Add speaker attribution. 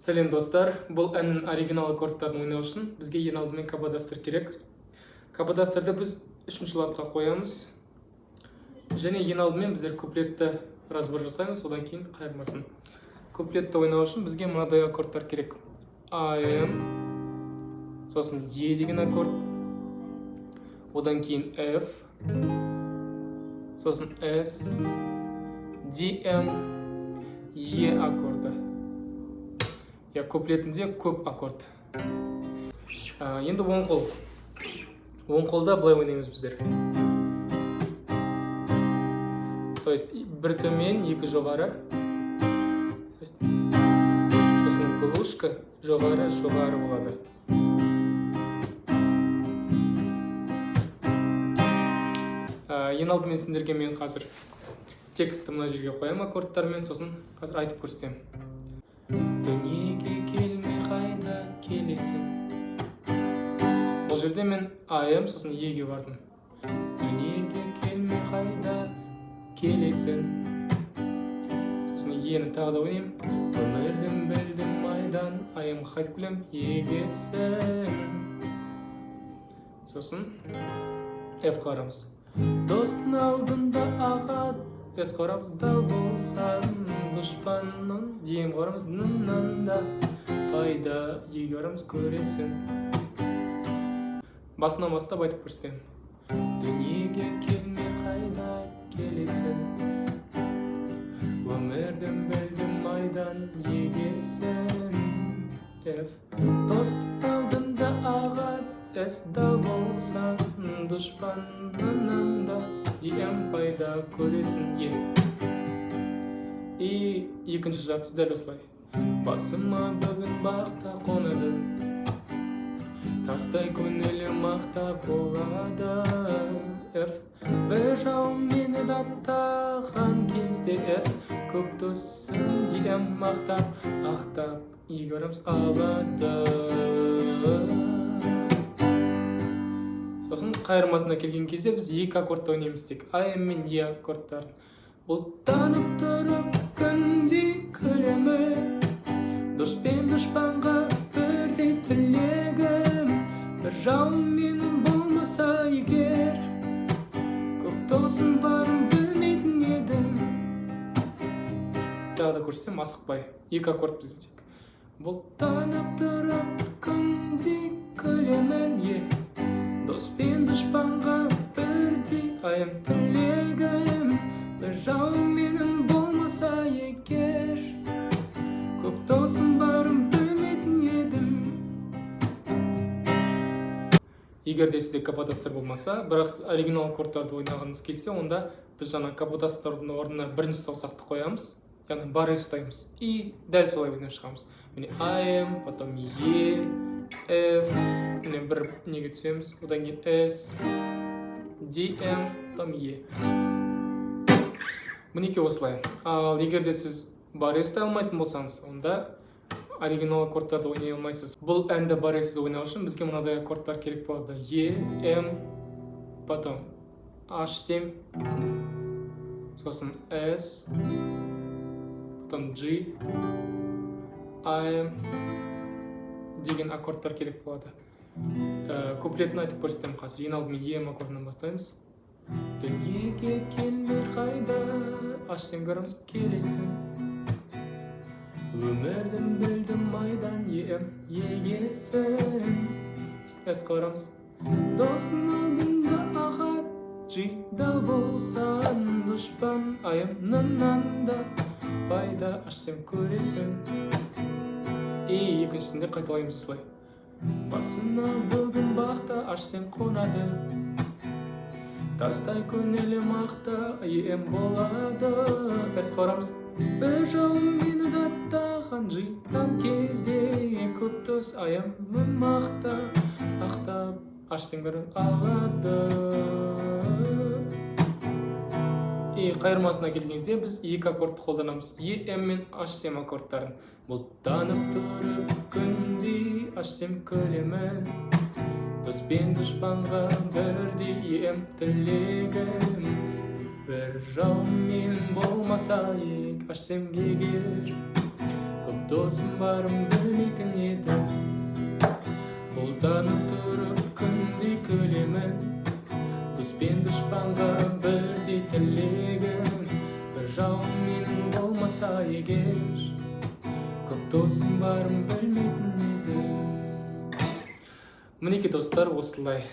Speaker 1: Сәлем, достар! Бұл әннің оригинал аккордтарын ойнау үшін бізге ең алдымен каподастр керек. Каподастрды біз үшінші ладқа қоямыз және ең алдымен біздер куплетті разбор жасаймыз, одан кейін қайырмасын. Куплетті ойнау үшін бізге мынадай аккордтар керек: А М, сосын Е деген аккорд, одан кейін F, сосын С, D, М, Е аккорды. Иә, куплетінде көп аккорд. Енді оң қол. Оң қолда былай ойнаймыз біздер, то есть бір төмен, екі жоғары, то есть сосын глушка, жоғары, жоғары болады. Ең алдымен сендерге мен қазір текстті мына жерге қоямын аккордтармен, сосын қазір айтып көрсетемін. Дүниеге келмей қайда келесің? Бұл жерде мен АМ, сосын Еге бардым. Дүниеге келмей қайда келесің? Сосын Ені тағы да ойнаймын. Өмірдің білдім майдан, АМ-ға қайтып келемін, егесің. Сосын F-қа барамыз. Достың алдында аға, С қа барамыз, дал болсаң, дұшпаннан, Д-ға барамыз, нынан да пайда, Еге барамыз, көресің. Басынан бастап айтып көрсетемін. Дүниеге келмей қайда келесің? Өмірдің білдім майдан, егесің. F. Достың алдында аға, С, дал болсаң, дұшпаннан да, Д М, пайда көресің, Е. И екінші жартысы дәл осылай. Басыма бүгін бақта қонады, тастай көңілім ақта болады. F. Бір жауым мені даттаған кезде, С, көп досым, Д М, мақтап, ақтап, Еге барамыз, алады. Сосын қайырмасына келген кезде біз екі аккордта ойнаймыз, тек А М мен Е аккордтарын. Бұлттанып тұрып күнде күлемін, дос пен дұшпанға бірдей тілегім. Бір жауым менің болмаса егер, көп досым барын білмейтін едім. Тағы да көрсетсем, асықпай. Екі аккорд бізде тек. Бұлттанып тұрып күнде күлемін, Е. Дос пен дұшпанға бірдей айым тілегім. Бір жауым менің болмаса егер, көп досым барын білмейтін едім. Егер де сізде каподастр болмаса, бірақ сіз оригинал аккордтарды ойнағыңыз келсе, онда біз жаңа каподастрдың орнына бірінші саусақты қоямыз, яғни баре ұстаймыз, и дәл солай ойнап шығамыз. Міне, А М, потом Е, F, міне, бір неге түсеміз, одан кейін С, Д М, потом Е. Мінекей, осылай. Ал егер де сіз баре ұстай алмайтын болсаңыз, онда оригинал аккордтарды ойнай алмайсыз. Бұл әнді баресіз ойнау үшін бізге мынадай аккордтар керек болады: Е, М, потом H7, сосын С, потом G, А М деген аккордтар керек болады. Куплетін айтып көрсетемін қазір. Ең алдымен Е М аккордынан бастаймыз. Дүниеге келмей қайда, H7 көреміз, келесің. Өмірдің білдім майдан, Е М, егесің. С қа барамыз. Достың алдында аға, G, дал болсаң, дұшпан, айымнан да пайда, H7 көресің. И екіншісінде қайталаймыз осылай. Басына бүгін бақта H7 қонады, тастай көңілім ақта, Ем болады. С қа барамыз. Бір жауым мені даттаған, жиған кезде, көп дос айымым мақта, ақтап, H7 бір алады. И қайырмасына келген кезде біз екі аккордты қолданамыз: Е М мен H7 аккордтарын. Бұлттанып тұрып күнде H7 күлемін, дос пен дұшпанға бірдей ем тілегім. Бір жауым менің болмаса H7 егер, көп Досым барын білмейтін едім. Бұлданып тұрып күнде күлемін. Дос пен дұшпанға бірдей тілегім. Бір жауым менің болмаса егер, көп досым барын білмейтін едім. Мінекей, достар, осылай.